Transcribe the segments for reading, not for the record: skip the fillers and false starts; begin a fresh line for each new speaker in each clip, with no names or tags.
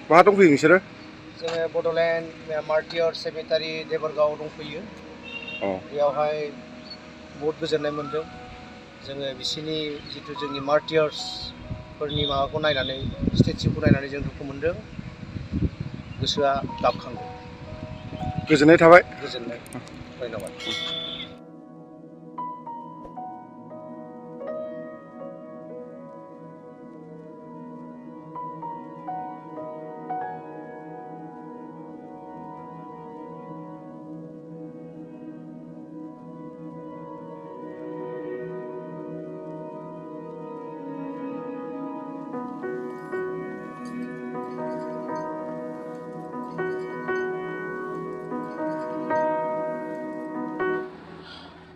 बहा दंफैयो नोंसोरो?
जोङो बड'लेण्ड मार्टियार्स सेमेटारि देबरगाव दंफैयो। बेयावहाय बहुत गोजोननाय मोनदों। जोङो बिसिनि जिथु जोंनि मार्टियार्सफोरनि माबाखौ नायनानै स्टेचुखौ नायनानै जों दुखु मोनदों, गोसोआ गाबखांदों।
गोजोननाय थाबाय।
गोजोननाय धन्यबाद।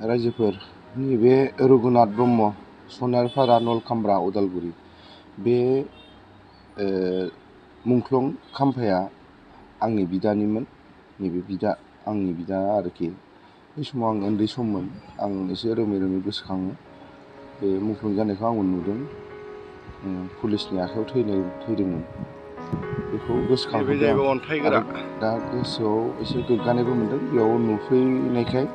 रायजोफोर, नैबे रघुनाथ ब्रह्म सनारपारा नलखाम्ब्रा उदालगुरि बे मुंख्लं खाम्फाया आंनि बिदानिमोन। नैबे बिदा आंनि बिदा आरोखि। बे समाव आं उन्दै सममोन। आं एसे रोमै रोमै गोसोखाङो। बे मुंख्लं जानायखौ आंबो नुदों। पुलिसनि आखायाव थैदोंमोन। बेखौ गोसोखांहरदों आरो दा गोसोआव एसे गोग्गानायबो मोनदों बेयाव नुफैनायखाय।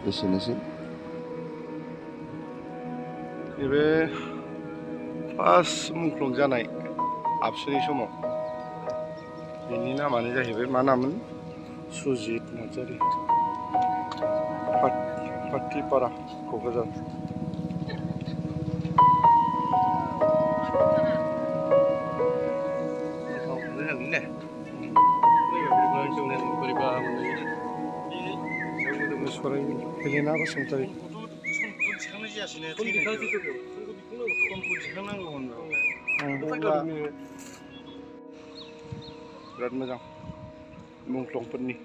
एसेनोसै। नैबे फार्स्ट मुंख्लं जानाय आबसुनि समाव बेनि नामानो जाहैबाय, मा नाममोन? सुजित नार्जारि, पाटिपारा, क'क्राझार। हेलेना बसुमतारी। बिराद मोजां मुंख्लंफोरनि।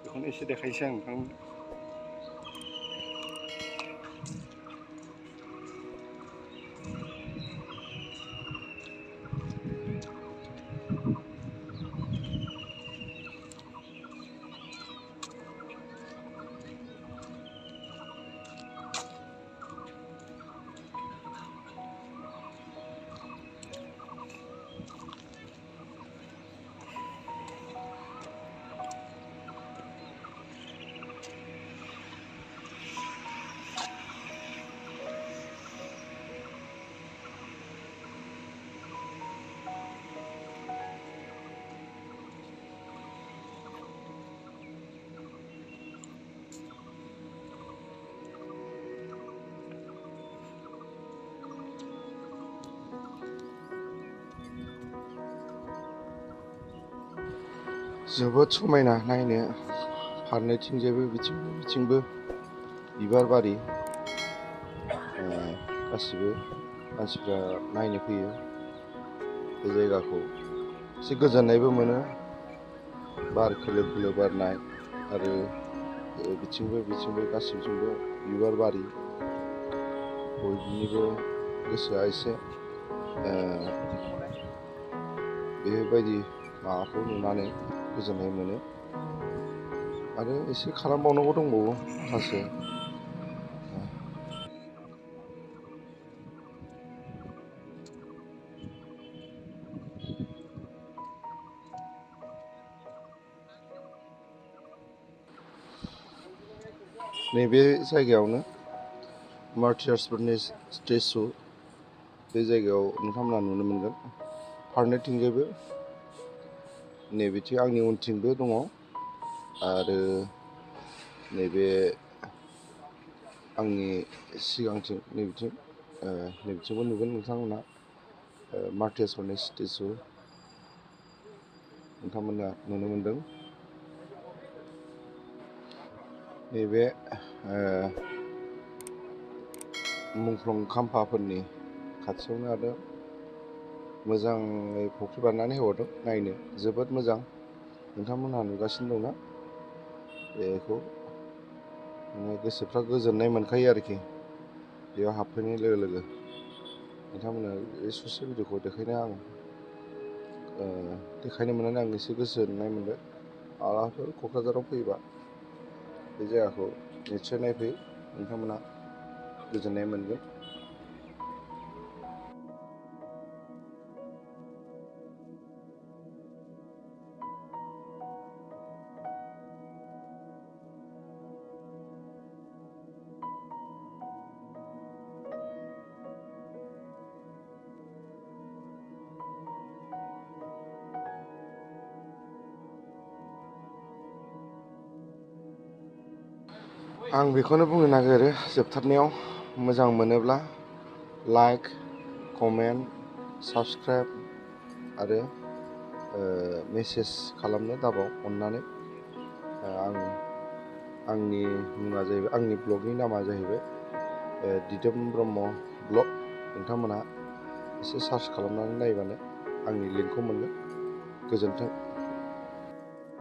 बेखौनो एसे देखायसै आं नोंथांनो। जोबोद समायना नायनो, फारनैथिंजायबो बिथिंबो बिबार बारि। गासिबो मानसिफ्रा नायनो फैयो बे जायगाखौ। एसे गोजोननायबो मोनो, बार खोलो खोलो बारनाय आरो बिथिंबो गासिबजोंबो बिबार बारि। बयनिबो गोसोआ एसे बेबायदि माबाखौ नुनानै गोजोननाय मोनो। आरो एसे खालामबावनांगौ दंबावो माखासे। नैबे जायगायावनो मार्टियार्सफोरनि स्टेचु, बे जायगायाव नोंथांमोना नुनो मोनगोन। फारनैथिंजायबो नैबेथिं आंनि उनथिंबो दङ आरो नैबे आंनि सिगांथिं नैबेथिंबो नुगोन नोंथांमोना मार्टियार्सफोरनि स्टेचु नोंथांमोना नुनो मोनदों। नैबे मुंख्लं खाम्फाफोरनि खाथियावनो आरो मोजाङै फुख्रि बानायनानै होबावदों। नायनो जोबोद मोजां। नोंथांमोनहा नुगासिनो दंना? बेखौ गोसोफ्रा गोजोननाय मोनखायो आरोखि बेयाव हाबफैनाय लोगो लोगो। नोंथांमोना बे ससे भिडिअखौ देखायनो मोननानै आं एसे गोजोननाय मोनबाय। मालाबाफोर क'क्राझाराव फैयोबा बे जायगाखौ निस्सय नायफै, नोंथांमोना गोजोननाय मोनगोन। आं बेखौनो बुंनो नागिरो जोबथारनायाव मोजां मोनोब्ला लाइक कमेन्ट साबस्क्राइब आरो मेसेज खालामनो दाबाव अननानै आंनि मुङा जाहैबाय आंनि ब्लगनि नामा जाहैबाय दिदोम ब्रह्म ब्लग। नोंथांमोनहा एसे सार्च खालामनानै नायबानो आंनि लिंकखौ मोनगोन। गोजोन्थों।